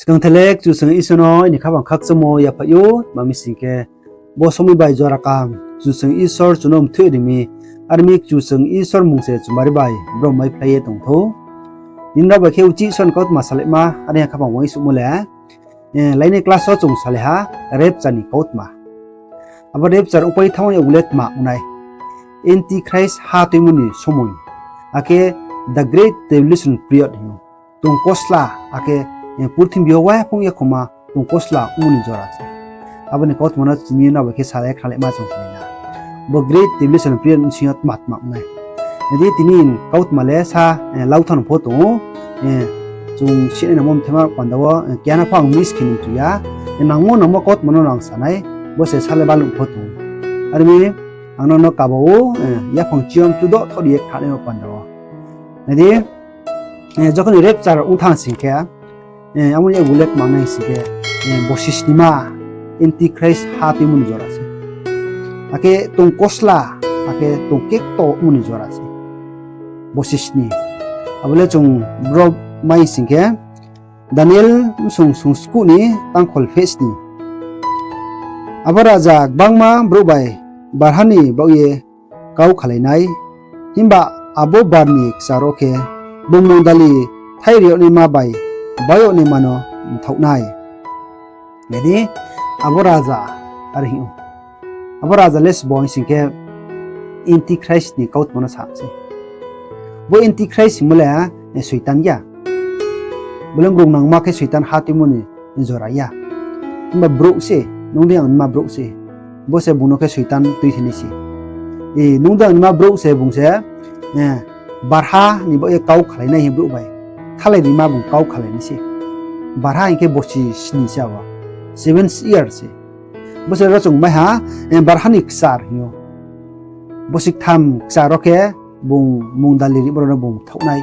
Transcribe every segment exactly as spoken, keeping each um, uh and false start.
Tongthailek Kchusoyang Isor no aini khaphang khakchangmo yaphaih ou, tma mi sing khe, bo somoi bai jora kaham Kchusoyang Isor chung no mthoih ri mi, ar mi Kchusoyang Isor mmung se chung bari bai brom maiphlai ye tong thou. Nini rao bai khe uchih Isor ni kautma salaima, are khaphang uaingsouhmo le, eh, laini class wo chung salai ha, rapture ni kautma. Abo rapture ongpai thanngmo ni ugu le tma ong nai? Antichrist ha tuimo ni somoi, akhe the great tribulation period hing ou. Tong kosla, akhe, eh, purthimbi yo waiphung yakhoma tong kosla ongmo ni jora se. Abo ni kautma no tini nrao bai khe salai khnalaima chung salai na. Bo great tribulation period bsing yo tma tma ong nai? Nai di, tini kautma le sa, eh, lauthanng pho tong ou, eh, chung sinai nangmo mthaima panda wo, eh, keha no pho ang miss khe ni chu ya, eh, nangmo nangmo kautma no ang sa nai, bo se sa le baluh pho tong ou. Are mi, ang no no kaba ou, eh, yaphang chiyom chudo thaoh ri ye khnanai panda wo. Nai di, eh, jokhon ni rapture ong thanng sing khe, eh, abo ni ugu le tma nai sing khe, eh, bosi snima, Antichrist ha tuimo ni jora se. Akhe tong kosla, akhe tong kekto ongmo ni jora se. Bosi sni. Abo le chung bro mai sing khe, Daniel bsung sungskuh ni tangkhol pheh sni. Abo raja gbangma brouh bai barha ni baoh ye kau khalai nai, himba abo bar ni kchar wo khe bung mungdali thaih ri yag naima bai baih yag naima no mthaoh nai. Nai di, abo raja, are hing ou. Abo raja le sbo hing sing khe, Antichrist ni kautma no sa se. Bo Antichrist hingmo le, eh, Soitan ya. Bo le rung nangma khe Soitan ha tuimo ni jora ya. Himba brouh se, nung dei ang nima brouh se. Bo se bung no khe Soitan tuithi nai se. Eh, nung dei ang nima brouh se bung se, eh, barha ni baoh ye kau khalai nai hing brouh bai. Kthalai rima bung kau khalai nai se. Barha hing khe bosi sni se abo. Seven years se. Bo se ro chung mai ha, eh, barha ni kchar hing ou. Bosi ktham kchar wo khe bung mungdali ri brouh no bung mthaoh nai.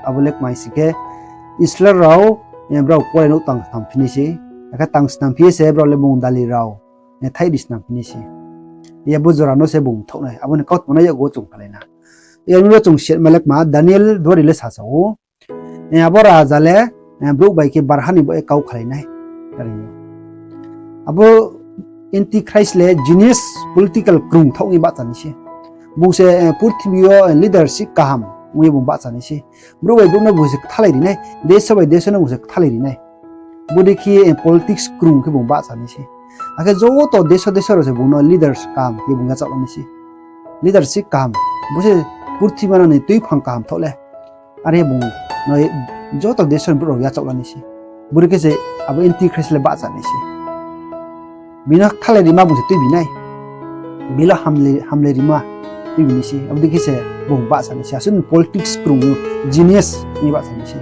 Abo le kmai sing khe Israel rao, eh, brao kuarenouh tang snam phi nai se. Akhe tang snam phi ye se brao le mungdali rao, eh, thaih ri snam phi nai se. Abo jora no se bung mthaoh nai. Abo ni kautma no yakgu wo chung salai na. Yar mi ro chung siatma le kma, Daniel duari le sasa ou. Eh, abo raja le, eh, brouh bai khe barha ni baoh ye kau khalai nai. Are hing ou. Abo Antichrist le genius, political krung thaoh ni bahcha nai se. Bung se, eh, purthimbi yo, eh, leadership kaham ong ye bung bahcha nai se. Brouh bai brouh no bung se kthalai ri nai, deso bai deso no bung se kthalai ri nai. Bodei khe, eh, politics krung khe bung bahcha nai se. Akhe joto deso deso rao se bung no leaders kaham khe bung yachaoh la nai se. Leadership kaham, bo se purthimbi manang ni tuiphang kaham thaoh le. Are bung no joto deso ni brouh rao yachaoh la nai se. Bodei khe se abo Antichrist le bahcha nai se. Bini kthalai rima bung se tuibi nai. Bini hamle-, hamle rima tuibi nai se. Abo dei khe se bung bahcha nai se. Asuh ni politics krung, genius ni bahcha nai se.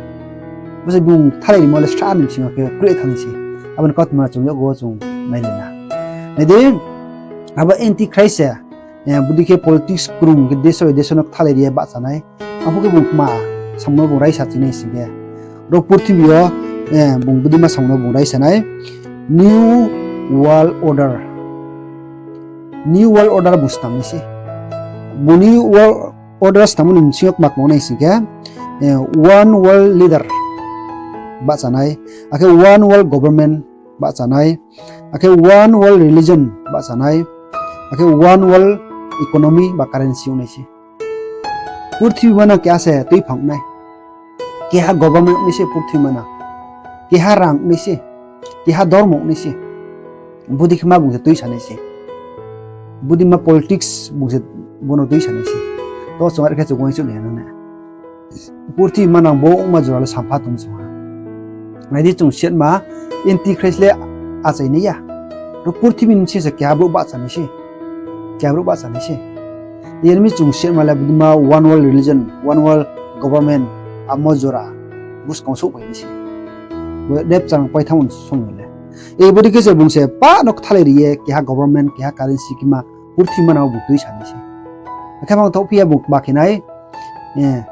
Bo se bung kthalai rimo le sra ni bsing yo khe kroi thanng nai se. Abo ni kautma chung yakgu wo chung nailai na. Nai di, abo Antichrist se, eh, bodei khe politics krung khe deso bai deso no kthalai ri ye bahcha nai. Arphuh khe bung tma samung no bung raisa chini sing khe, ro purthimbi yo, eh, bung bodeima samung no bung raisa nai, New World Order. New World Order bung snam nai se. Bung New World Order snammo ni bsing yo tma kma nai sing khe, eh, one world leader bahcha nai, akhe one world government bahcha nai, akhe one world religion bahcha nai, akhe one world economy ba currency ong nai se. Purthimbi manang keha se tuiphang nai. Keha government ong nai se purthimbi manang. Keha rang ong nai se. Keha dormo ong nai se. Bodei khe ma bung se tuisa nai se. Bodei ma politics bung se bono tuisa nai se. To chung are khe chung uaingsouh nai nang na. Purthimbi manang bo ongma jora le sampha tong chung ha. Nai di chung siatma, Antichrist le achai nai ya. Ro purthimbi ni bsing se keha brouh bahcha nai se. Keha brouh bahcha nai se. Yar mi chung siatma le bodei ma one world religion, one world government, amo jora buskang souhphai nai se. Bo rapture pai thanngmo ni somoi le. Bodei khe se bung se pah no kthalai ri ye keha government, keha currency khe ma purthimbi manang wo bung tuisa nai se. Akhe mang thaohphi ya bung kma khe nai, eh,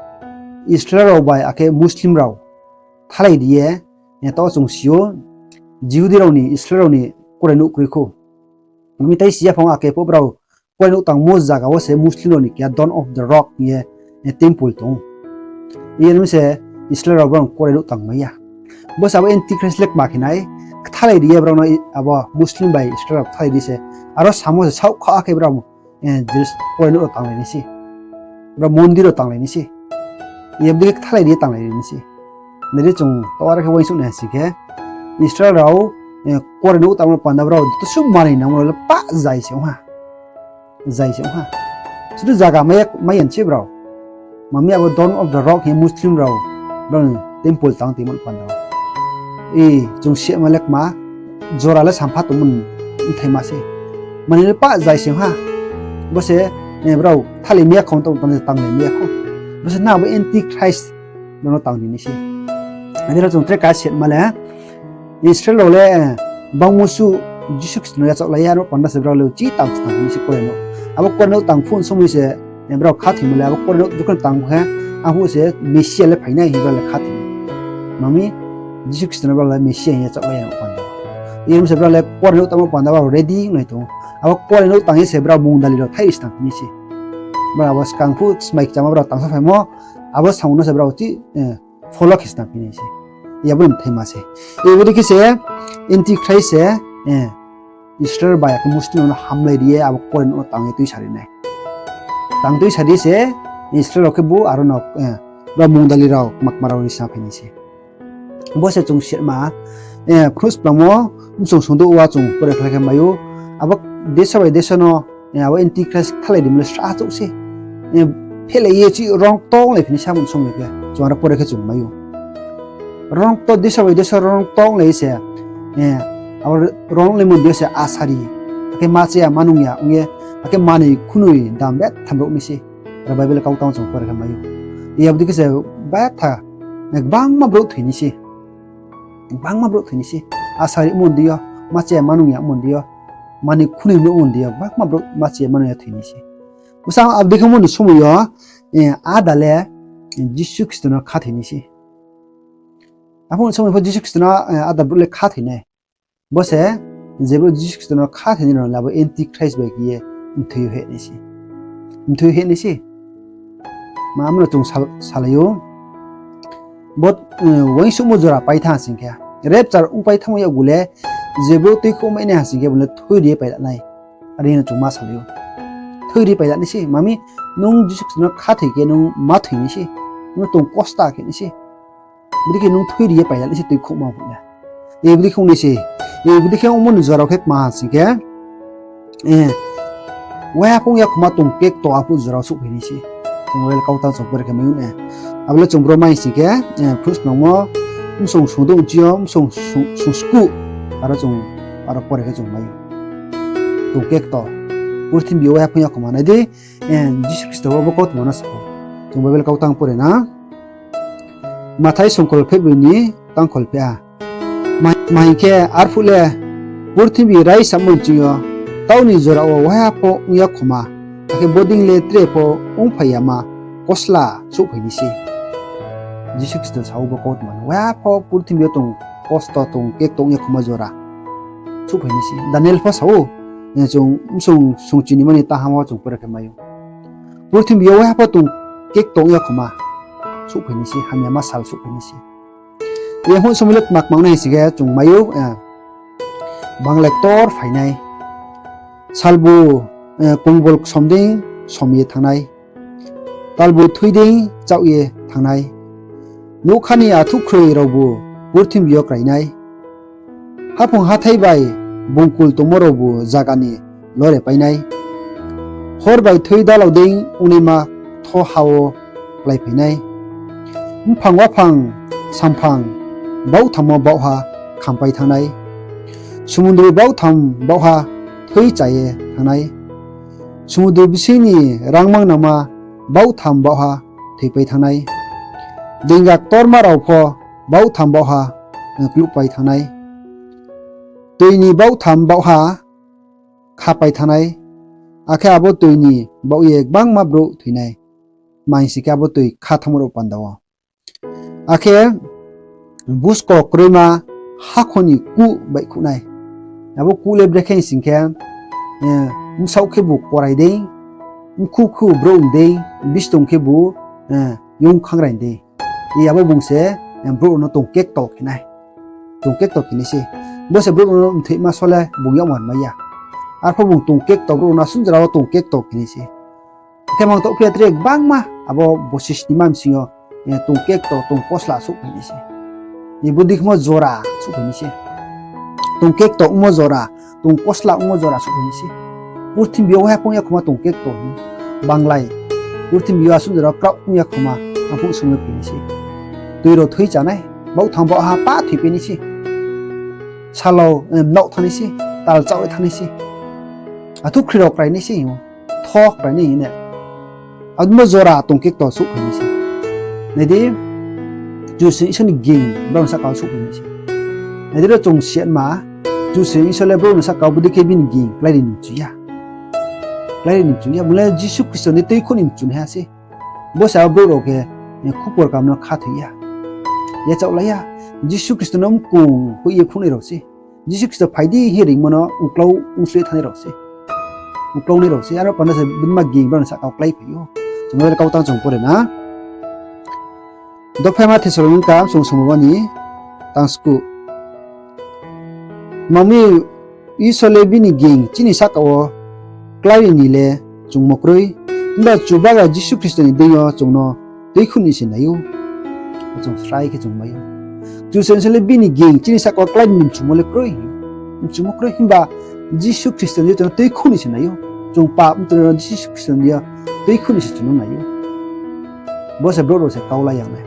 Israel rao bai akhe Muslim rao kthalai ri ye, eh, to chung si ou, Jihudi rao ni, Israel rao ni kuarenouh kroi khou. Mi tai si ya phang akhe phuh brao kuarenouh tangmo zaga wo se Muslim rao ni keha Dome of the Rock hing ye, eh, temple tong ou. Yar mi se Israel rao brao kuarenouh tangmai ya. Bo se abo Antichrist le kma khe nai, kthalai ri ye brao no, abo Muslim bai Israel rao kthalai ri se. Aro samo se saohkha khe brao, eh, Jeru-, Korainouh rao tanglai nai se. Brao mondir rao tanglai nai se. Abo dei khe kthalai ri ye tanglai ri nai se. Nai di chung tore khe uaingsouh nai sing khe, Israel rao, eh, Korainouh tangmo panda brao joto suh manoi nangmo rao le pah zai se ong ha. Zai se ong ha. Sudu zaga mai, mai ya se brao. Mami abo Dome of the Rock hing ye Muslim rao, brao ni temple tang tongmo panda. I, chung sima le kma, jora le sampha tongmo ni bthaima se. Manoi le pah zai se ong ha. Bo se, eh, brao kthalai mi ya kho, tong, tong, tanglai mi ya kho. Bo se nang abo Antichrist, brao no tang ri nai se. Adi rao chung tre ka sima le, Israel rao le, eh, bangmo suh Jisu Khristo no yachaohlai ye, aro panda se brao le uchih tang se tang ni se Korainouh. Abo Korainouh tang phuh somoi se, eh, brao khathoimo le, abo Korainouh jokhon tang khe, aphuh se Mesia le phai nai hing brao le khathoi. Mami, Jisu Khristo no brao le Mesia hing ye yachaohlai ye aro panda. Iyar mi se brao le Korainouh tangmo panda brao ready onglai tong ou. Abo Korainouh tang ye se brao mungdali rao thaih ri se tang ni se. Brao abo skang phuh smai kchama brao tangsa phaimo, abo samung no se brao uchih, eh, follow khe se tang phi nai se. Abo ni bthaima se. Abo dei khe se Antichrist se, eh, Israel bai akhe Muslim rao no hamlai ri ye abo Korainouh no tang ye tuisa ri nai. Tang tuisa ri se Israel rao khebu aro no, eh, brao mungdali rao kma kma rao risa phai nai se. Bo se chung sima, eh, Khrouhsplangmo bsong sungdouh wo chung pore khlai khe mai ou. Abo deso bai deso no, eh, abo Antichrist kthalai rimo le srahchouh se. Eh, phehlai ye chi rong tonglai phi nai se abo ni somoi khe chung aro pore khe chung mai ou. Rong to deso bai deso rong tonglai se, eh, abo rong le mon di yo se asari, akhe ma cha ya ma nung ya ong ye, akhe manoi khunoi dam betha brouh nai se. Aro Bible kautang chung pore khe mai ou. Abo dei khe se betha, eh, gbangma brouh thoi nai se. Gbangma brouh thoi nai se. Asari mon di yo, ma cha ya ma nung ya mon di yo, manoi khunoi mon di yo, gbangma brouh ma cha ya ma nung ya thoi nai se. Bsa abo dei khe mo ni somoi yo, eh, áda le, eh, Jisu Khristo no khathoi nai se. Aphuh ni somoi pho Jisu Khristo no, eh, áda brouh le khathoi nai. Bo se, je brouh Jisu Khristo no khathoi nai rao le abo Antichrist bai khe ye mthoi yo heh nai se. Mthoi yo heh nai se. Ma amo no chung sal-, salai ou. Bo, eh, uaingsouhmo jora pai thanng ha sing khe, rapture ongpai thanngmo yakgu le, je brouh tuikhouh mai nai ha sing khe, bo le thui ri ye paila nai. Are no chung ma salai ou. Thui ri paila nai se, mami, nung Jisu Khristo no khathoi khe nung ma thoi nai se. Nung tong kosto khe nai se. Bodei khe nung thui ri ye paila nai se tuikhouhma phuh le. Bodei khe ong nai se. Bodei khe ongmo ni jora rao khe kma ha sing khe, eh, waiha pho ong ya khoma tong kekto aphuh jora rao souhphai nai se. Chung Bible kautang chung pore khe mai ou na. Abo le chung bro mai sing khe, eh, Khrouhsplangmo bsong sungdouh chi yo, bsong sung, sung skuh, aro chung, aro pore khe chung mai ou. Tong kekto. Purthimbi yo waiha pho ong ya khoma nai di, eh, Jisu Khristo bo, bo kautma no sa ou. Chung Bible kautang pore na. Mathai songkhol phehbroi ni tangkhol pheh a. Ma-, ma hing khe arphuh le purthimbi raisamo nching yo taoh ni jora wo waiha pho ong ya khoma, akhe bodei le tre pho ongphai yama kosla souhphai nai se. Jisu Khristo sa ou bo kautma no, waiha pho purthimbi yo tong kosto tong kekto ong ya khoma jora souhphai nai se. Daniel pho sa ou, eh, chung bsong sungchinima ni taham wo chung pore khe mai ou. Purthimbi yo waiha pho tong kekto ong ya khoma souhphai nai se, hamyama sal souhphai nai se. Ye houh somoi le tma kma ong nai hing sing khe chung mai ou, eh, banglai ktor phai nai. Salbu, eh, kongbol ksom dei som ye thanng nai. Talbu thui dei chaoh ye thanng nai. Nougkha ni athuhkhroi raobu purthimbi yo krai nai. Haphung hathái bai bungkul tongmo raobu zaga ni lore pai nai. Hor bai thui dalao dei ongnaima ktho ha wo kláiphai nai. Mphang waphang samphang baohtham wo baohha khampai thanng nai. Sumundru baohtham baohha thui cha ye thanng nai. Sumundru bising ni rangmang nangma baohtham baohha thoipai thanng nai. Deinga ktorma rao pho baohtham baohha kluhpai thanng nai. Toi ni baohtham baohha khapai thanng nai, akhe abo toi ni baoh ye gbangma brouh thoi nai. Tma hing sing khe abo toi kha thanngmo rao panda wo. Akhe busko kroima hakhor ni kuh baihkhouh nai. Abo kuh le brekhe hing sing khe, eh, bsaoh khebu korai dei, mkhu khebu brouh dei, bistong khebu, eh, young khangrai dei. Abo bung se, eh, brouh rao no tong kekto khe nai. tong kekto khe nai se. Bo se brouh rao no mthoima so le bung yagmar mai ya. Arphuh bung tong kekto, brouh rao no asuh jora wo tong kekto khe nai se. Khe mang taoh phi ya tre gbangma abo bosi snima bsing yo, tong kekto, tong kosla souhphai nai se. Bodei khemo jora souhphai nai se. Tong kekto ongmo jora, tong kosla ongmo jora souhphai nai se. Purthimbi yo waiha phung ya khoma tong kekto hing banglai. Purthimbi yo asuh jora kraoh ong ya khoma, arphuh somoi phai nai se. Tui rao thoi chánai, baoh thang baoh ha pah thoipai nai se. Salao, mnaoh thanng nai se, tal chaoh ye thanng nai se. Athuh khri rao krai nai se hing ou, tho krai nai hing ne. Abo jora tong kekto souhphai nai se. Nai di, Kchusoyang Isor ni ging brao ni sahka wo souhphai nai se. Nai di ro chung siatma, Kchusoyang Isor le brouh ni sahka wo bodei khe bini ging kláiri ni mchu ya. Kláiri ni mchu ya, bung le Jisu Khristo ni tuikhouh ni mchunaiha se. Bo se abo brouh rao khe, khupor kaham no khathoi ya. Yachaohlai ya. Jisu Khristo no mkung hoih ye phruhnai rao se. Jisu Khristo phai di hing ye reingmo no uklau ongsleh thanngnai rao se. Uklau nai rao se. Aro panda se bodei ma ging brao ni sahka wo kláiphai ou. Chung Bible kautang chung pore na. Dophaima Thessalonika bsong somoma ni tang skuh. Tma mi Isor le bini ging chini sahka wo kláiri ni le chungmo kroi. Himba Chubagra Jisu Khristo ni deing yo chung no tuikhouh ni se nai ou. Chung srai khe chung mai ou. Kchusoyang Isor le bini ging chini sahka wo kláiri ni mchumo le kroi. Mchumo kroi himba Jisu Khristo ni deing yo chung no tuikhouh ni se nai ou. Chung pap mtoi no Jisu Khristo ni deing yo tuikhouh ni se chung no nai ou. Bo se brouh rao se kaulai ya nai.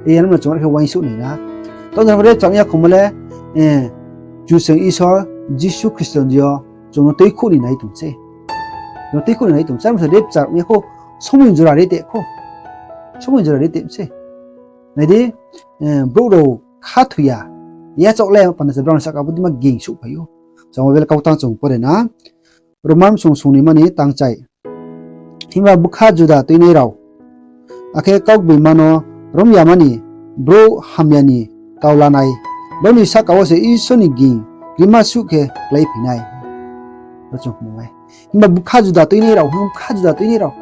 Iyan no chung are khe uaingsouh nai na. Tong jora re chang ya khoma le, Kchusoyang Isor Jisu Khristo ni deing yo chung no tuikhouh ni nai tong se. Chung no tuikhouh ni nai tong se. Aro se rapture ong ya khou, somoi jora ri te khou. Somoi jora ri te se. Nai di, brouh rao khathoi ya. Yachaohlai ya panda se brao ni sahka wo bodei ma ging souhphai ou. Chung Bible kautang chung pore na. Roman bsong songnoima ni tangchai. Himba bkha juda tuinai rao, akhe kaugboima no rom yama ni, brouh hamya ni kau lanai, brao ni sahka wo se Isor ni ging krima suh khe kláiphai nai. Himba bkha juda tuinai rao, bkha juda tuinai rao,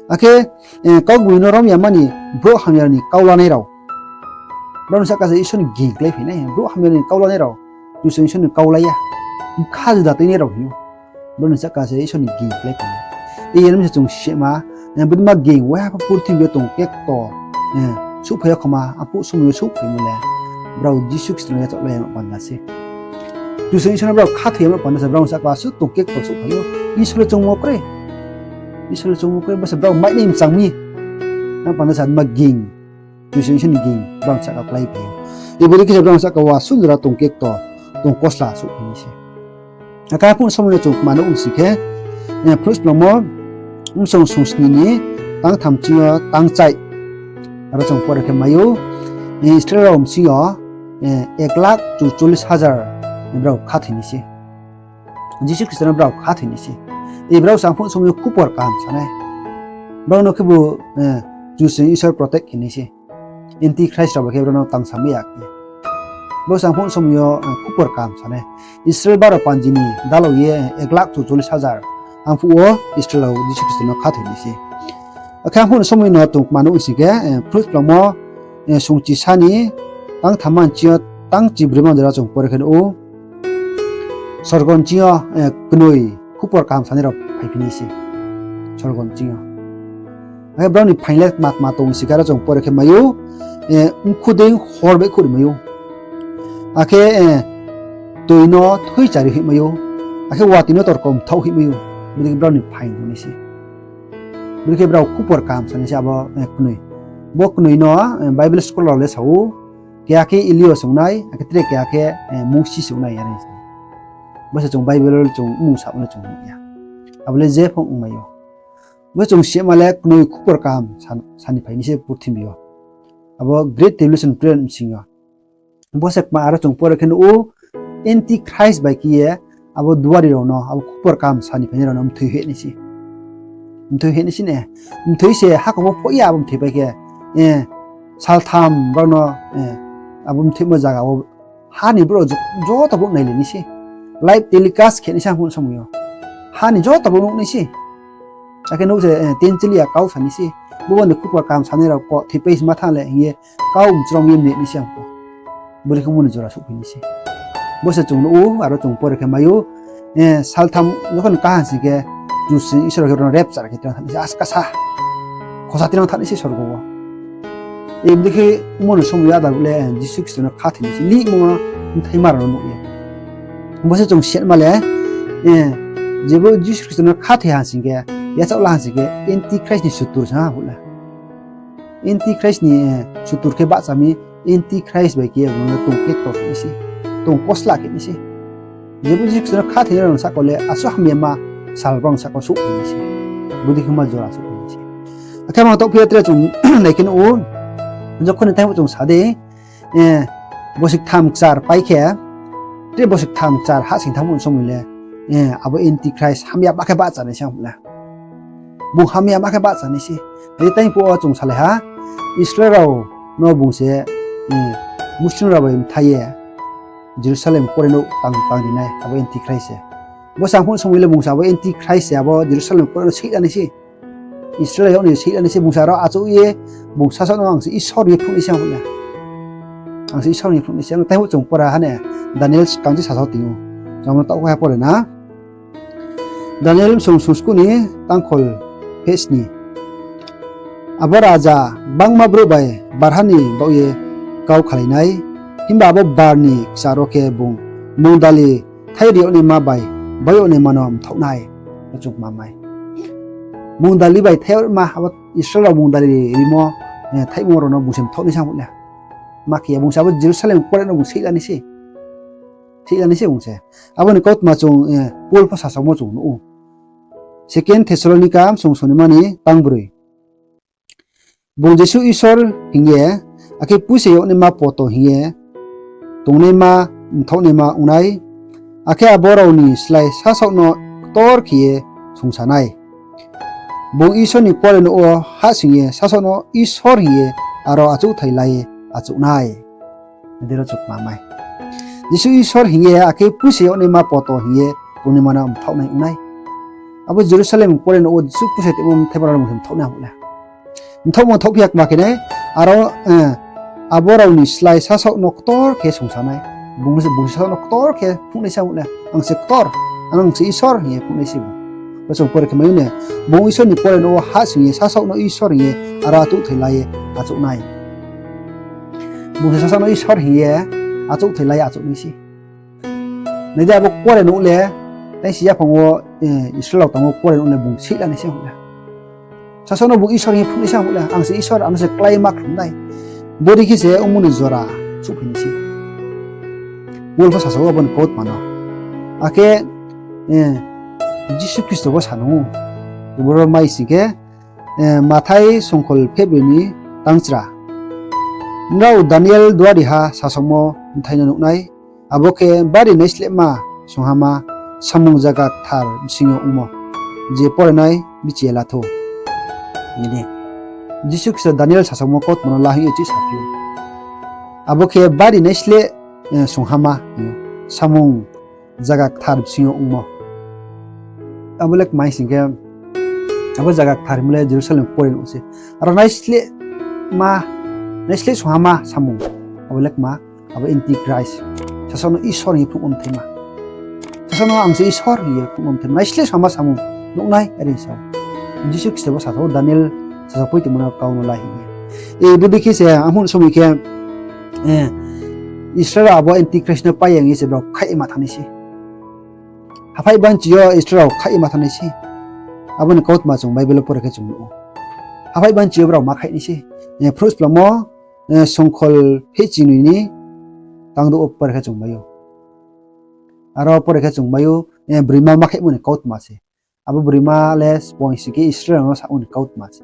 akhe kaugboima no rom yama ni, brouh hamya ni kau lanai rao, brao ni sahka se Isor ni ging kláiphai nai. Brouh hamya ni kau lanai rao, Kchusoyang Isor ni kau lai ya, bkha juda tuinai rao hing ou. Brao ni sahka se Isor ni ging kláiphai nai. Iyan mi se chung sima, bodei ma ging waiha pho purthimbi yo tong kekto souhphai ya khoma, arphuh somoi yo souhphaimo le brao Jisu Khristo no yachaohlai ya panda se. Kchusoyang Isor no brao khathoi ya panda se, brao ni sahka asuh tong kekto souhphai ou. Isor le choungmo kroi. Isor le choungmo kroi, bo se brao mainai mchang mi. Aro panda se ma ging, Kchusoyang Isor ni ging brao ni sahka kláiphai ou. Bodei khe se brao ni sahka wo asuh jora tong kekto, tong kosla souhphai nai se. Akhe arphuh somoi yo chung kma nuh sing khe, Phnuhsplangmo bsong songsni ni tangtham ching yo tangchai. Aro chung pore khe mai ou, Israel rao bsing yo ek lakh chuchollis hajar brao khathoi nai se. Jisu Khristo no brao khathoi nai se. Brao se arphuh somoi yo khupor kaham sa nai. Brao no khebu Kchusoyang Isor protect khe nai se. Antichrist rao bai khe brao no tangsa mai ya khe. Bo se arphuh somoi yo khupor kaham sa nai. Israel baro panji ni dalao ye ek lakh chuchollis hajar. Arphuh wo Israel rao Jisu Khristo no khathoi nai se. Akhe arphuh somoi no chung kma nuh sing khe, Phnuhsplangmo songchisa ni tangtham ching yo tangchibroi man jora chung pore khe nuh ou. Sorgo ni ching yo knoi khupor kaham sanai rao phaiphi nai se. Sorgo ni ching yo. Akhe brao ni phaing le tma tma tong sing khe aro chung pore khe mai ou, mkhu dei hor baihkhouh ri mai ou. Akhe toi no thui chari hoih mai ou. Akhe watoi no torkom thaoh hoih mai ou. Bodei khe brao ni phaing tong nai se. Bodei khe brao khupor kaham sanai se abo knoi. Bo knoi no Bible scholar rao le sa ou, keha khe Elio se ong nai, akhe tre keha khe Mousi se ong nai are se. Bo se chung Bible chung mmung samo le chung nuh ya. Abo le je pho ongmai ou. Bo chung sima le knoi khupor kaham sani phai nai se purthimbi yo. Abo Great Tribulation period bsing yo. Bo se kma aro chung pore khe nuh ou, Antichrist bai khe ye abo duari rao no, abo khupor kaham sani phainai rao no mthoi hoih nai se. Mthoi hoih nai se ne. Mthoi se hakhor wo phoh ya abo mthoi pai khe, saltham brao no, abo mthoimo zaga wo ha ni brouh jo-, joto brouh nailai nai se. Live telecast khe nai se arphuh somoi yo. Ha ni joto brouh nuh nai se. Akhe nuh se, tenchili ya kau sa nai se. Bo bani khupor kaham sanai rao pho thoipai se ma thanng le hing ye kau mchrom ye meh nai se arphuh. Bodei khe omo ni jora souhphai nai se. Bo se chung nuh ou, aro chung pore khe mai ou, saltham jokhon kaha sing khe, Kchusoyang Isor khe rao no rapture khe tang thanng nai se, askasa. Khosa tinang thanng nai se sorgo wo. Bodei khe omo ni somoi ada le Jisu Khristo no khathoi nai se, lihmo bthaima rao no nuh ye. Bo se chung siatma le, jebo Jisu Khristo no khathoi ha sing khe, yachaoh la ha sing khe, Antichrist ni sutur sa ha le. Antichrist ni sutur khe bahcha mi, Antichrist bai khe bung no tong khe to khe nai se, tong kosla khe nai se. Jebo Jisu Khristo no khathoi nai rao ni sahka le asuh hamyama sal brao ni sahka souhphai nai se. Bodei khe ma jora souhphai nai se. Akhe mang taohphi ya tre chung nai khe nuh ou, jokhon ni time wo chung sa dei, bosi ktham kchar pai khe, tre bosi ktham kchar hahsoing thanngmo ni somoi le, abo Antichrist hamyama khe bahcha nai se le. Bung hamyama khe bahcha nai se. Tei time phuh wo chung salai ha, Israel rao no bung se, Muslim rao bai mthai ye Jerusalem kuarenouh tang tang ri nai abo Antichrist se. Bo se ang phuh somoi le bung se abo Antichrist se abo Jerusalem kuarenouh seih la nai se. Israel yag ni seih la nai se, bung se aro achouh ye, bung sasaoh no ang se Isor hing ye phnuh nai se ang phuh le. Ang se Isor hing ye phnuh nai se, ang time wo chung pore ha ne, Daniel kangchi sasaoh tong ou. Chung abo no taoh khe ha pore na. Daniel bsong sungskuh ni tangkhol phehsni. Abo raja gbangma brouh bai barha ni baoh ye kau khalai nai, himba abo bar ni kchar wo khe bung mungdali thaih ri yag naima bai baoh yag naima no mthaoh nai. Chung kma mai. Mungdali bai thaih yag ma, abo Israel rao mungdali rimo, thaihmo rao no bung se mthaoh nai se ang phuh le. Ma khe ya bung se abo Jerusalem kuarenouh no bung seih la nai se. Seih la nai se bung se. Abo ni kautma chung, Paul pho sasaomo chung nuh ou. Second Thessalonica bsong songnaima ni tangbroi. Bung Jisu Isor hing ye, akhe puisa yag naima poto hing ye, tongnaima, mthaoh naima ong nai, akhe abo rao ni slái sasaoh no ktor khe ye sungsa nai. Bung Isor ni kuarenouh wo hahsoing ye sasaoh no Isor hing ye aro achouhthai la ye achouh nai. Dei ro chung kma mai. Jisu Isor hing ye, akhe puisa yag naima poto hing ye tongnaima no mthaoh nai ong nai. Abo Jerusalem kuarenouh wo Jisu puisa tongmo mthai bara no bung se mthaoh nai ang phuh le. Mthaohmo mthaohphi ya kma khe nai, aro, abo rao ni slái sasaoh no ktor khe sungsa nai. Bung se, bung se sasaoh no ktor khe phnuh nai se ang phuh le. Ang se ktor, ang se Isor hing ye phnuh nai se bung. Bo chung pore khe mai ou ne, bung Isor ni kuarenouh wo hahsoing ye sasaoh no Isor hing ye aro achouhthai la ye achouh nai. Bung se sasaoh no Isor hing ye achouhthai la ye achouh nai se. Nai di abo kuarenouh le, tei si yaphang wo, Israel rao tangmo kuarenouh le bung seih la nai se ang phuh le. Sasaoh no bung Isor hing ye phnuh nai se ang phuh le, ang se Isor, ano se kláima khlum nai. Bodei khe se omo ni jora souhphai nai se. Paul pho sasa ou abo ni kautma no. Akhe, Jisu Khristo pho sa nung ou. Boro mai sing khe, Mathai songkhol phehbroi ni tangchra. Nrao Daniel duariha sasaomo bthai no nuh nai, abo khe bari naislehma songhama samung zaga kthar bsing yo ongmo, je pore nai bichi ye la thou. Jisu Khristo Daniel sasaomo kautma no la hing ye chih saphi ou. Abo khe bari naisleh, songhama hing ou, samung zaga kthar bsing yo ongmo. Abo le kmai sing khe, abo zaga kthar hingmo le Jerusalem kuarenouh se. Aro naisleh ma, naisleh songhama samung. Abo le kma, abo Antichrist. Sasaoh no Isor hing ye phnuhmo mthaima. Sasaoh no ang se Isor hing ye phnuhmo mthaima. Naisleh songhama samung nuh nai, are sa ou. Jisu Khristo bo sasa ou, Daniel sasa poitongmo no kau no la hing ye. Bodei khe se, amhun somoi khe, Israel rao abo Antichrist no pai ya hing ye se brao khaih ye ma thanng nai se. Haphaih banchi yo Israel rao khaih ye ma thanng nai se. Abo ni kautma chung Bible wo pore khe chung nuh ou. Haphaih banchi yo brao ma khaih nai se. Phnuhsplangmo, songkhol phehchingnoi ni tangdouh wo pore khe chung mai ou. Aro pore khe chung mai ou, broima ma khaihmo ni kautma se. Abo broima le sbo sing khe Israel rao no samo ni kautma se.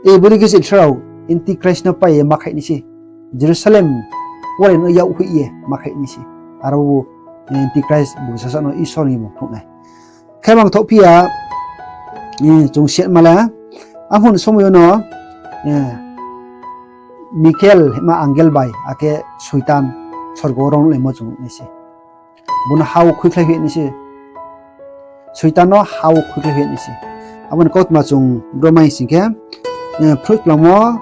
Bodei khe se Israel rao Antichrist no pai ye ma khaih nai se. Jerusalem kuarenouh no yak hoih ye ma khaih nai se. Aro bo Antichrist bung sasaoh no Isor ni bung phnuh nai. Khe mang thohphi ya, chung siatma le, amhun somoi yo no, Michael hima angel bai, akhe Soitan sorgo wo rong nuhlaimo chung nuh nai se. Bung no ha wo khuikhlai hoih nai se. Soitan no ha wo khuikhlai hoih nai se. Abo ni kautma chung bro mai sing khe, Phnuhsplangmo,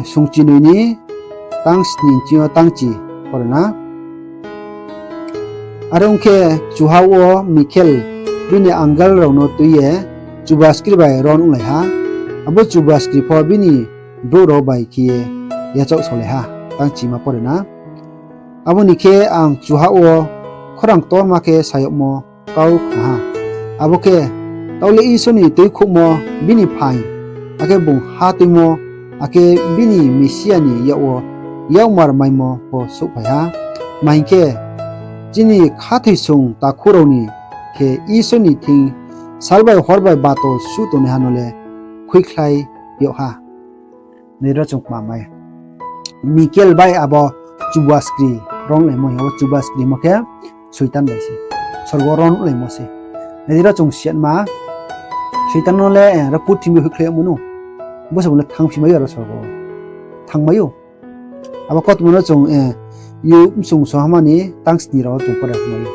sungchingnoi ni tangsni ching yo tangchi. pore na. Are ong khe, kchuha wo Mikel bini angel rao no tui ye chubaskri bai ron onglai ha. Abo chubaskri pho bini brouh rao bai khe ye yachaoh solai ha. Tang chima pore na. Abo ni khe ang kchuha wo khorang ktorma khe sa yagmo kau khna ha. Abo khe, tau le Isor ni tuikhouhmo, bini phaing, akhe bung ha tuimo, akhe bini Mesia ni yak wo yakmar maimo pho souhphai ha. Tma hing khe, chini khathoisung takhu rao ni khe Isor ni thing sal bai hor bai bato suh tongnaiha no le khuikhlai yag ha. Nai di ro chung kma mai. Mikel bai abo chubaskri ron onglai mo, abo chubaskri mo khe Soitan bai se. Sorgo ron onglai mo se. Nai di ro chung siatma, Soitan no le, eh, ro purthimbi khuikhlai yagmo no. Bo se bung le thangphi mai ou ro sorgo. Thangmai ou. Abo kautma no chung, eh, Job bsung sohama ni tang sni rao chung pore mai ou.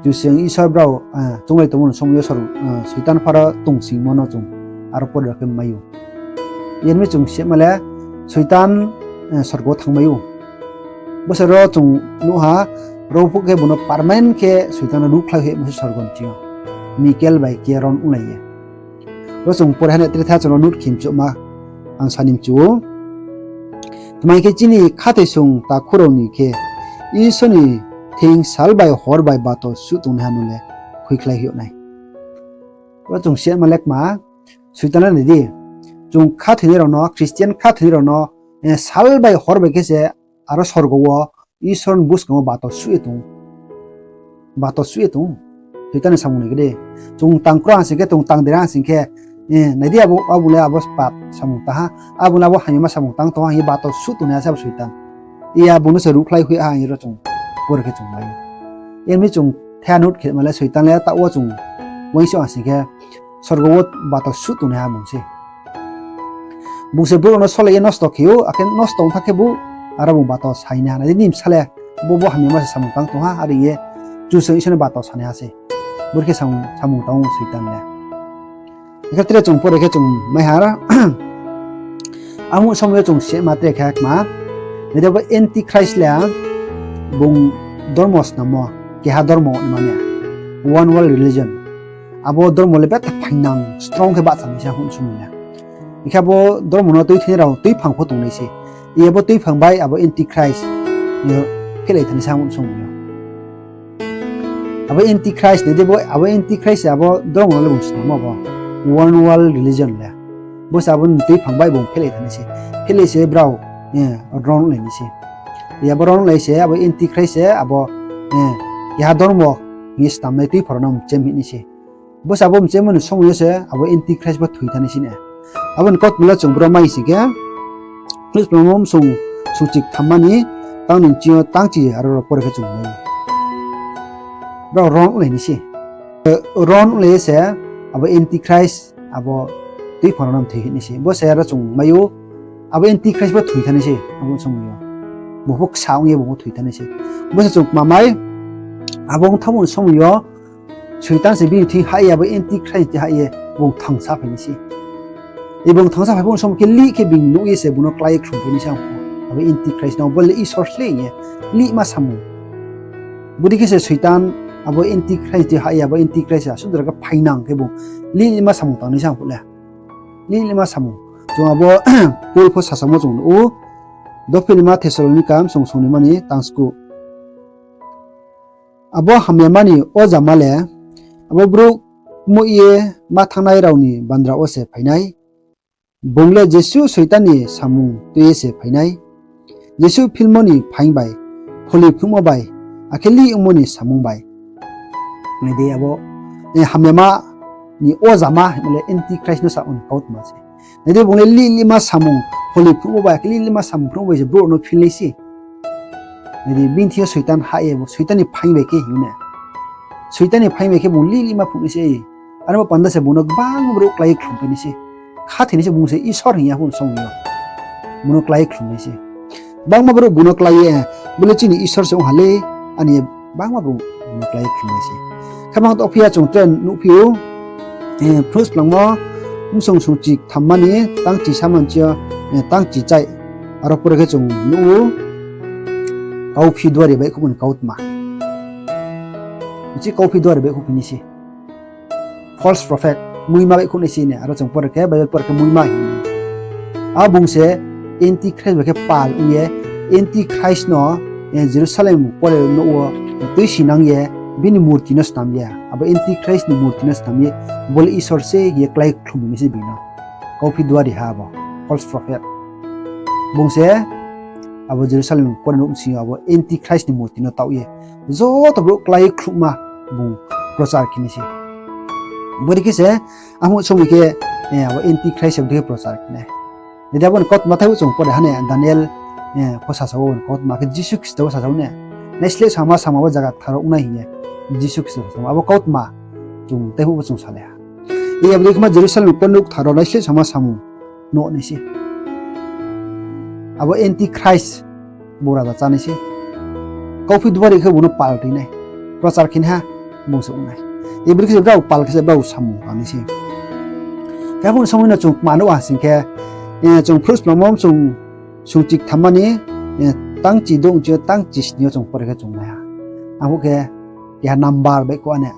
Kchusoyang Isor brao, eh, chounglai tongmo ni somoi yo sor-, eh, Soitan pharo tongsingmo no chung aro pore khe mai ou. Yar mi chung sima le Soitan, eh, sorgo thangmai ou. Bo se ro chung nuh ha, ro phuh khe bung no permanent khe Soitan no ruhkhlai hoih mo se sorgo ni thing yo. Mikel bai khe ron onglai ye. Ro chung pore ha ni tre tha chung ro note khe mchuhma ang sa ni mchu ou. Tma hing khe chini khathoisung takhu rao ni khe Isor ni thing sal bai hor bai bato suh tongnaiha no le khuikhlai hoih nai. Ro chung siatma le kma, Soitan le nai di. Chung khathoinai rao no, Christian khathoinai rao no, eh, sal bai hor bai khe se aro sorgo wo Isor ni buskang wo bato suh ye tong. Bato suh ye tong. Soitan ni samung nai khe de. Chung tang kro ha sing khe, chung tang dera ha sing khe, eh, nai di abo, abo le abo pap samung tang ha, abo le abo hamyama samung tang tong ha hing ye bato suh tongnaiha se abo Soitan. Iya bung no se ruhkhlai hoih ha hing ye ro chung pore khe chung mai ou. Yar mi chung thea note khe ma le Soitan le taoh wo chung uaingsouh ha sing khe sorgo wo bato suh tongnaiha bung se. Bung se brouh rao no solai ye nosto khe ou, akhe nosto ong thanng khe bo, aro bung bato sainaiha. Nai di nini bsa le, bo bo hamyama se samung tang tong ha, are ye, Kchusoyang Isor no bato sanaiha se. Bo khe samung, samung tang ou Soitan le. Akhe tre chung pore khe chung mai ha. Amo somoi yo chung sima tre khe kma. Nai di abo Antichrist le, bung dormo snammo, keha dormo ni mane, one world religion. Abo dormo le betha phaingnang strong khe bahcha nai se abo ni somoi le. Hing khe abo dormo no tuithinai rao tuiphang pho tongnai se. Iya bo tuiphang bai abo Antichrist, eh, phelai thanai se abo ni somoi yo. Abo Antichrist nai di bo, abo Antichrist abo dormo no le bung snammo abo one world religion le. Bo se abo ni tuiphang bai bung phelai thanai se. Phelai se brao, eh, ron onglai nai se. Iya bo ron onglai se abo Antichrist se abo, eh, keha dormo hing ye snamnai tuiphang rao no mchem hing nai se. Bo se abo mchemmo ni somoi yo se abo Antichrist bo thoi thanai se na. Abo ni kautma le chung bro mai sing khe, Philippians bsung, bsung chikthamma ni tang ni chi yo tang chi aro ro pore khe chung mai ou. Brao ron onglai nai se. Ron onglai ye se abo Antichrist abo tuiphang rao no mthoi hing nai se. Bo se aro chung mai ou, abo Antichrist bo thoi thanai se abo ni somoi yo. Bung pho ksa ong ye bung pho thoi thanai se. Bo se chung kma mai, abo ong thanngmo ni somoi yo Soitan se bini thing hah ye abo Antichrist thing hah ye bung thangsa phai nai se. Bung thangsa phai phuh ni somoi khe lih khe bini nuh ye se bung no klái ye khlum phai nai se ang pho. Abo Antichrist no bo le Isor le hing ye lihma samung. Bodei khe se Soitan abo Antichrist thing hah ye abo Antichrist asuh jora khe phaingnang khe bung lih lihma samung tang nai se ang phuh le. Lih lihma samung. Chung abo Paul pho sasamo chung nuh ou. Dophilma Thessalonika bsung songnaima ni tang skuh. Abo hamyama ni ojama le, abo brouh kmoih ye ma thanngnai rao ni bandra wo se phai nai. Bung le jesuh Soitan ni samung tui ye se phai nai. Jesuh philmo ni phaing bai, pholi phnuhmo bai, akhe lih ongmo ni samung bai. Nai di abo, eh, hamyama ni ojama hingmo le Antichrist no sa ong kautma se. Nai di bung le lih lihma samung, pholi phnuhmo bai, akhe lih lihma samung phnuhmo bai se brouh no phil nai se. Nai di bini thing yo Soitan hah ye bo, Soitan ni phaing bai khe hing na. Soitan ni phaing bai khe bung lih lihma phnuh nai se. Aro bo panda se bung no gbangma brouh klái ye khlum phai nai se. Khathoi nai se bung se Isor hing ya pho song yo. Bung no klái ye khlum nai se. Gbangma brouh bung no klái ye, bo le chini Isor se ong ha le, ani gbangma brouh bung no klái ye khlum nai se. Khe mang to phi ya chung tre nuhphi ou, eh, Philippians bsung sung chikthamma ni tang chisa manchi yo, eh, tang chichai. Aro pore khe chung nuh ou. kauphi duari baihkhouhmo ni kautma. Uchih kauphi duari baihkhouhphi nai se. False prophet, muima baihkhouh nai se ne, aro chung pore khe, Bible pore khe muima hing. A bung se Antichrist bai khe pal ong ye, Antichrist no, eh, Jerusalem kore nouh wo tuisinang ye, bini murti no snam ye. Abo Antichrist ni murti no snam ye, bo le Isor se hing ye klái khlum nai se bini no. Kauphi duari ha abo, false prophet. Bung se abo Jerusalem kore nouh bsing yo abo Antichrist ni murti no taoh ye, joto brouh klái khlumma bung prochar khe nai se. Bodei khe se, amo somoi khe, eh, abo Antichrist abo dei khe prochar khe nai. Nai di abo ni kautma thaihu chung pore ha ne, Daniel, eh, pho sasa wo ni kautma khe Jisu Khristo wo sasa wo ne. Naisleh sama sama wo zaga kthar wo ong nai hing ye. Jisu Khristo sasa wo abo kautma chung thaihu bo chung salai ha. I abo dei khe ma Jerusalem kore nouh kthar wo naisleh sama samung nuh nai se. Abo Antichrist bung raja chá nai se. Kauphi duari khe bung no pal ri nai. Prochar khe nai ha bung se ong nai. Ibri khe se brao pal khe se brao samung tang nai se. Khe abo ni somoi no chung kma nuh ha sing khe, eh, chung Phrutsplammo sung, sung chikthamma ni, eh, tang chi douh chi yo tang chi sni yo chung pore khe chung nai ha. Abo khe keha number baihkhouh ane.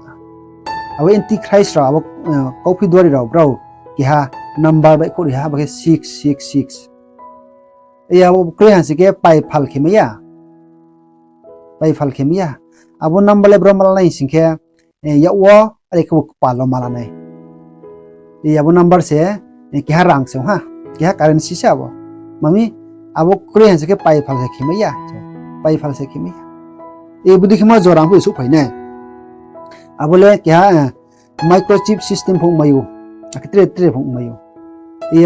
Abo Antichrist rao, abo, eh, kauphi duari rao, brao keha number baihkhouh ri ha, abo khe six six six. Abo kroi ha sing khe paiphal khe mai ya. Paiphal khe mai ya. Abo number le brao ma la nai sing khe, eh, yak wo, are khe bo kpal wo ma la nai. Abo number se, eh, keha rang se ong ha, keha currency se abo. Mami, abo kroi ha sing khe paiphal se khe mai ya. Paiphal se khe mai ya. Bodei khe ma jora ang pho souhphai nai. Abo le keha, eh, microchip system pho ongmai ou, akhe tre tre pho ongmai ou.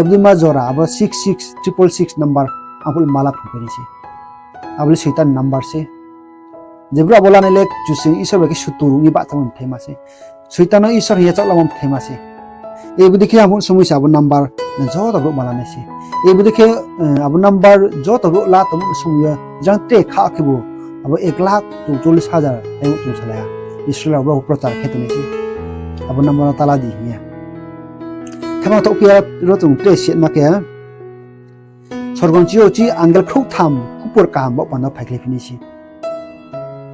Abo dei ma jora abo six six triple six number ang phuh le ma la phungphai nai se. Abo le Soitan number se. Je brouh abo lanai le Kchusoyang Isor bai khe sutur ong ye bahchamo mthaima se. Soitan no Isor hing ye yachaoh lamo mthaima se. Abo dei khe ang phuh somoi se abo number joto brouh ma la nai se. Abo dei khe, eh, abo number joto brouh la tongmo somoi yo jang tre kha khebu abo ek lakh chouchollis hajar tei chung salai ha. Israel rao brao prochar khe tongnai se. Abo number no ta la di hing ye. Khe ma thohphi ya ro chung tre sehma khe, sorgo ni chi yo chi angel khrouhtham khupor kaham baoh panda phaikhlaiphi nai se.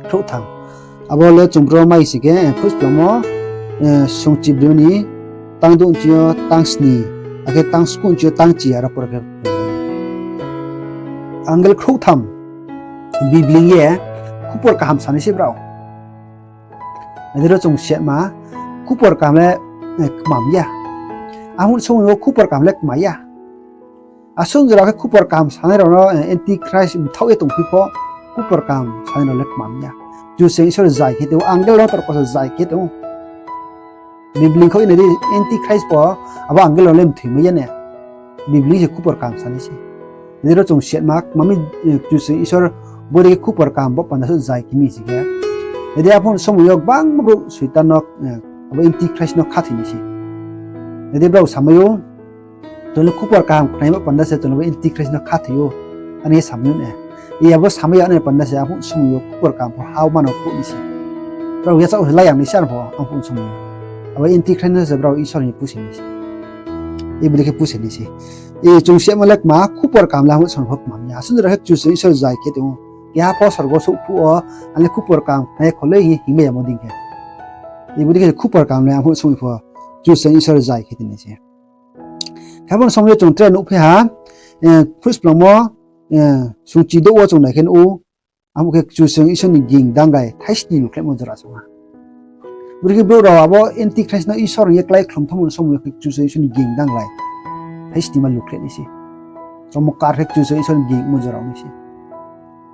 Khrouhtham. Abo le chung bro mai sing khe, eh, Phrutsplammo, eh, sung chibroi ni tang douh chi yo tang sni, akhe tang skuh chi yo tang chi aro pore khe. Angel khrouhtham bibling ye khupor kaham sa nai se brao. Nai di ro chung sehma, khupor kaham le, eh, kmam ya. Abo ni somoi wo khupor kaham le kma ya. Asuh jora khe khupor kaham sanai rao no, eh, Antichrist mthaoh ye tongphi pho, khupor kaham sanai rao le kmam ya. Kchusoyang Isor zai khe tong ou, angel rao torko se zai khe tong ou. Bibling khaoh ye nai di, Antichrist pho abo angel rao le mthoimai ya ne. Bibling se khupor kaham sa nai se. Nai di ro chung sehma, kmami, eh, Kchusoyang Isor bodei khe khupor kaham baoh panda suh zai khe mi sing khe. Nai di abo ni somoi yo gbangma brouh Soitan no, eh, abo Antichrist no khathoi nai se. Nai di brao samai ou, chung le khupor kaham khnai baoh panda se chung le bo Antichrist no khathoi ou, ani samai ou ne. Abo samai ya ni panda se ang phuh somoi yo khupor kaham pho ha wo mano phuh nai se. Brao yachaoh se la yang nai se ang pho, ang phuh somoi yo. Abo Antichrist no se brao Isor ni puse nai se. Bodei khe puse nai se. Chung sehma le kma, khupor kaham le ang phuh somoi pho kmam ya. Asuh jora khe Kchusoyang Isor zai khe tong ou. Keha pho sorgo souh phuh wo, ang le khupor kaham khnai kho le hing ye hingmai yamo dei khe. Bodei khe khupor kaham le ang phuh somoi pho Kchusoyang Isor zai khe tong nai se. Khe abo ni somoi yo chung tre nuhphi ha, eh, Phrutsplammo, eh, sung chi douh wo chung nai khe nuh ou, abo khe Kchusoyang Isor ni ging dangrai thaisni lukhlaimo jora song ha. Bodei khe brouh rao abo Antichrist no Isor hing ye klái khlum thanngmo ni somoi yo khe Kchusoyang Isor ni ging dangrai thaisni ma lukhlai nai se. Chomkar khe Kchusoyang Isor ni ging mo jora ong nai se.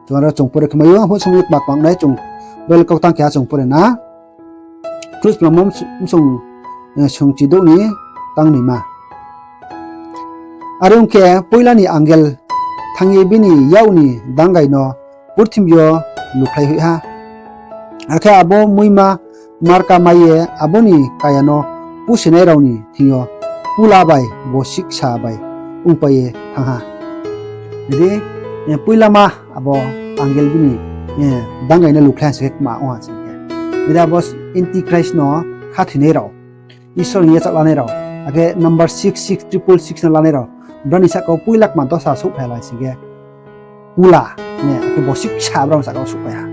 Chung aro chung pore khe mai ou, ang phuh somoi yo kma kma nai chung Bible kautang keha chung pore na. Phrutsplammo bsung, eh, sung chi douh ni tang noima. Are ong khe, poila ni angel thanng ye bini yak ni dangrai no purthimbi yo lukhlai hoih ha. Akhe abo muima marka mai ye abo ni kaya no pusenai rao ni thing yo pula bai bo siksa bai ongpai ye thanng ha. Nai di, eh, poilama abo angel bini, eh, dangrai no lukhlai ha sing khe kma ong ha sing khe. Nai di abo Antichrist no khathoinai rao, Isor ni yachaoh lanai rao, akhe number six six triple six no lanai rao, brao ni sahka wo poila kma dosa souhphai lai sing khe. kula, ne, akhe bosi ksa brao ni sahka wo souhphai ha.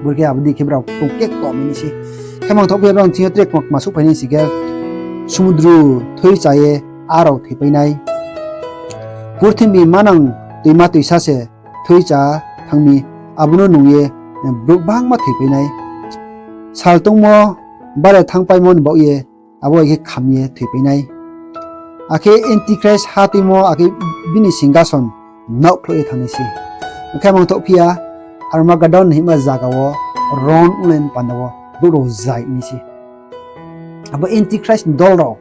Bor khe abo dei khe brao tong kekto mai nai se. Khe mangthoh phi ya brao ni thing yo tre kma kma souhphai nai sing khe, sumudru thui cha ye arao thoipai nai. Purthimbi manang toima toisa se thui cha thanng mi, abo no nung ye, eh, brouh gbangma thoipai nai. Sal tongmo bare thanngpaimo ni baoh ye, abo bai khe kham ye thoipai nai. Akhe Antichrist ha tuimo, akhe bini singhason naohkhlouh ye thanng nai se. Akhe mangthoh phi ya, Armageddon hingma zaga wo ron onglai ni panda wo brouh rao zai nai se. Abo Antichrist ni dol rao,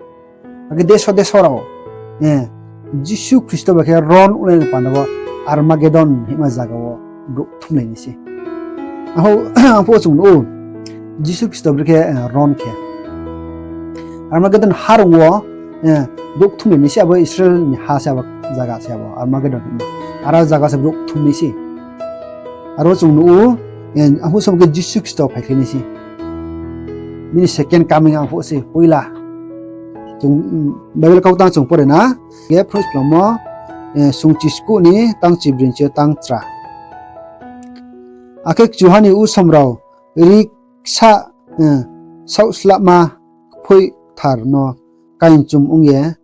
akhe deso deso rao, eh, Jisu Khristo bai khe ron onglai ni panda wo Armageddon hingma zaga wo brouh kthumlai nai se. Arphuh chung nuh ou, Jisu Khristo brekhe, eh, ron khe Armageddon harong wo, eh, brouh kthumlai nai se, abo Israel ni ha se, abo zaga se, abo Armageddon hingma. Aro zaga se brouh kthum nai se. Aro chung nuh ou, eh, arphuh somoi khe Jisu Khristo phaikhlai nai se. Bini second coming arphuh se poila. Chung, mm, Bible kautang chung pore na, khe Phrosplomo, eh, sungchi skuh ni tang chibri ni chi yo tang chra. Akhe kchuha ni usom rao ri ksa, eh, saohslahma kphoih kthar no kaingchum ong ye,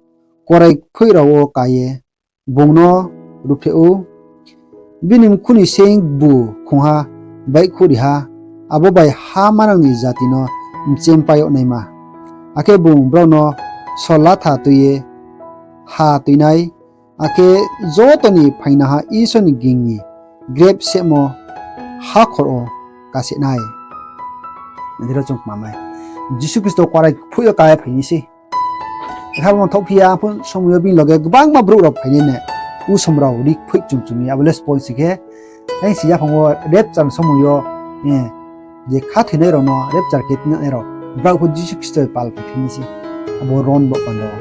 korai kphoih rao wo ka ye, bung no ruhphreh ou. Bini mkhu ni seing bu khongha baihkhouhri ha, abo bai ha manang ni jati no mchempai yag naima. Akhe bung brao no sor latha tui ye ha tuinai, akhe joto ni phaingnaha Isor ni ging ni grep sehmo hakhor wo kaseh nai. Adi rao chung kma mai. Jisu Khristo korai kphoih yo ka ye phai nai se. Khe abo mangthoh phi ya, arphuh somoi yo bini loge gbangma brouh rao phai nai ne, usom rao ri kphoih chum chum ye, abo le sbo si khe, tang si yaphang wo rapture ni somoi yo, eh, je khathoinai rao no rapture khe tinanai rao, brao pho Jisu Khristo pal phaikhlai nai se, abo ron bo panda wo.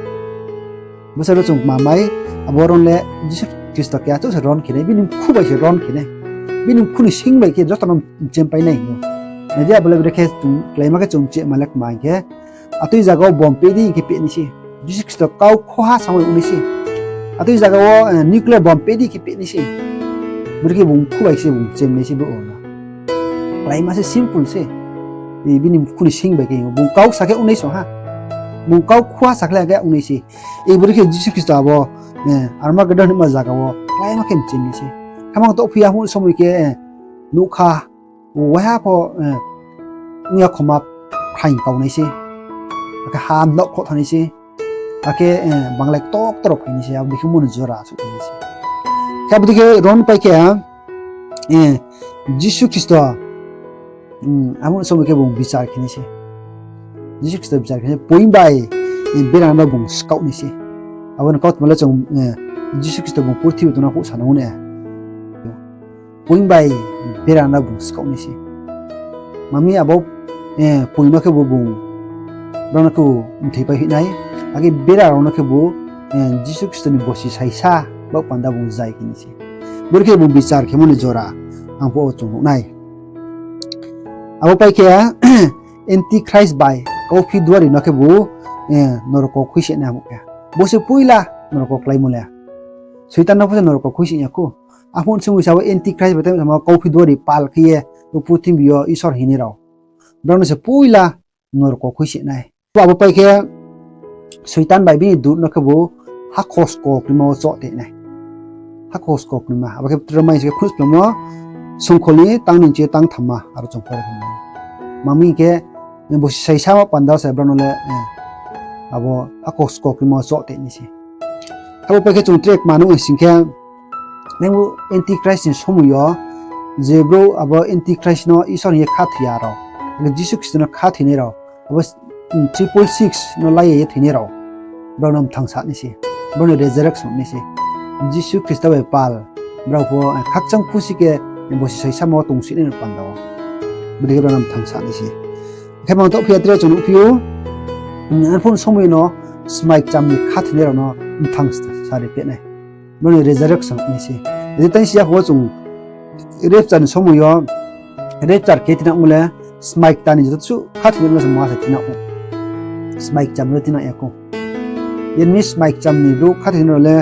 Bo se ro chung kma mai, abo ron le Jisu Khristo keha chouh se ron khe nai, bini mkhu bai se ron khe nai, bini mkhu ni seing bai khe joto no mchempai nai hing ou. Nai di, abo le brekhe chung kláima khe chung mchema le kma hing khe, atoi zaga wo bomb peh di hing khe peh nai se. Jisu Khristo kau khoha samai ong nai se. Atoi zaga wo, eh, nuclear bomb peh di khe peh nai se. Brekhe bung mkhu bai se bung chem nai se brouh rao no. Kláima se simple se. Bini mkhu ni seing bai khe bung kau sa khe ong nai se ha. Bung kau khoha sa khe le khe ong nai se. Brekhe Jisu Khristo abo, eh, Armageddon hingma zaga wo kláima khe mchem nai se. Khe mangthoh phi ya, arphuh somoi khe, eh, nougkha, waiha pho, eh, ong ya khoma phaing kau nai se. Akhe ha mnaohkhlouh thanng nai se. Akhe, eh, banglai ktor ktor rao phai nai se, abo dei khe moni jora souhphai nai se. Khe abo dei khe ron pai khe, eh, Jisu Khristo, mm, abo somoi khe bung bichar khe nai se. Jisu Khristo bichar khe nai se, poing bai, eh, bera no bung skaoh nai se. Abo ni kautma le chung, eh, Jisu Khristo bung purthimbi tongna phuh sa nang ou ne. Poing bai bera no bung skaoh nai se. Mami abo, eh, poing no khebu bung, brao no khebu mthoi pai hoih nai. Akhe bera rao no khebu, eh, Jisu Khristo ni bosi saisa baoh panda bung zai khe nai se. Brekhe bung bichar khemo ni jora, ang phuh wo chung nuh nai. Abo pai khe, Antichrist bai kauphi duari no khebu, eh, norok wo khuise nai abo khe. Bo se poila norok wo kláimo le. Soitan no pho se norok wo khuise ya khou. Arphuh somoi sa wo Antichrist bai tei samo kauphi duari pal khe ye, bo purthimbi yo Isor hingnai rao, brao no se poila norok wo khuise nai. Abo pai khe Soitan bai bini dut no khebu hakhor sko krima wo choh te nai. Hakhor sko krima. Abo khe Ptromai se khe Phrosplomo songkhol ni tang ni chi tang thamma aro chung pore khe. Mami khe, bosi saisa ma panda se brao no le, eh, abo hakhor sko krima wo choh te nai se. Abo pai khe chung tre kma nuh sing khe, nang bo Antichrist ni somoi yo, je brouh abo Antichrist no Isor hing ye khathoi ya rao, Jisu Khristo no khathoinai rao, abo, mm, triple six no lai ye thoinai rao, brao no mthang sa nai se, brao no resurrection nai se. Jisu Khristo bai pal, brao pho, eh, khakchang khusi khe, eh, bosi saisa ma wo tongsi nai no panda wo. Bodei khe brao no mthang sa nai se. Khe mangthoh phi ya tre chung nuhphi ou, mm, arphuh somoi no smai kcham ni khathoinai rao no mthang sa ri peh nai. Brao ni resurrection nai se. Je tang si ya pho chung rapture ni somoi yo, rapture khe tinamo le, smai kta ni joto suh khathoinai no se ma se tinamo. Smai kcham no tina ya khou. Yen mi smai kcham ni brouh khathoinai rao le,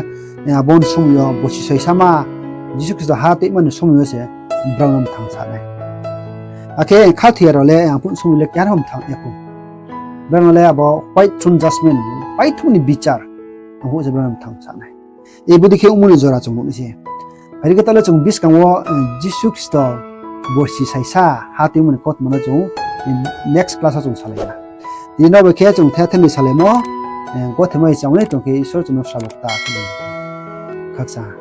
eh, abo ni somoi yo bosi saisa ma, Jisu Khristo ha tuimani somoi yo se brao no mthang sa nai. Akhe khathoi ya rao le ang phuh somoi le keha rao mthang ya khou. Brao no le abo white throne judgment, paithuh ni bichar, ang phuh se brao no mthang sa nai. Bodei khe ongmo ni jora chung nuh nai se. Phai di khe taoh le chung buskang wo Jisu Khristo borsi saisa ha tuimani kautma no chung next class wo chung salai na. Tini no bai khe chung the the ni salaimo, gothe mai chang nai tong khe Isor chung no srabo kta khe khakchang ha.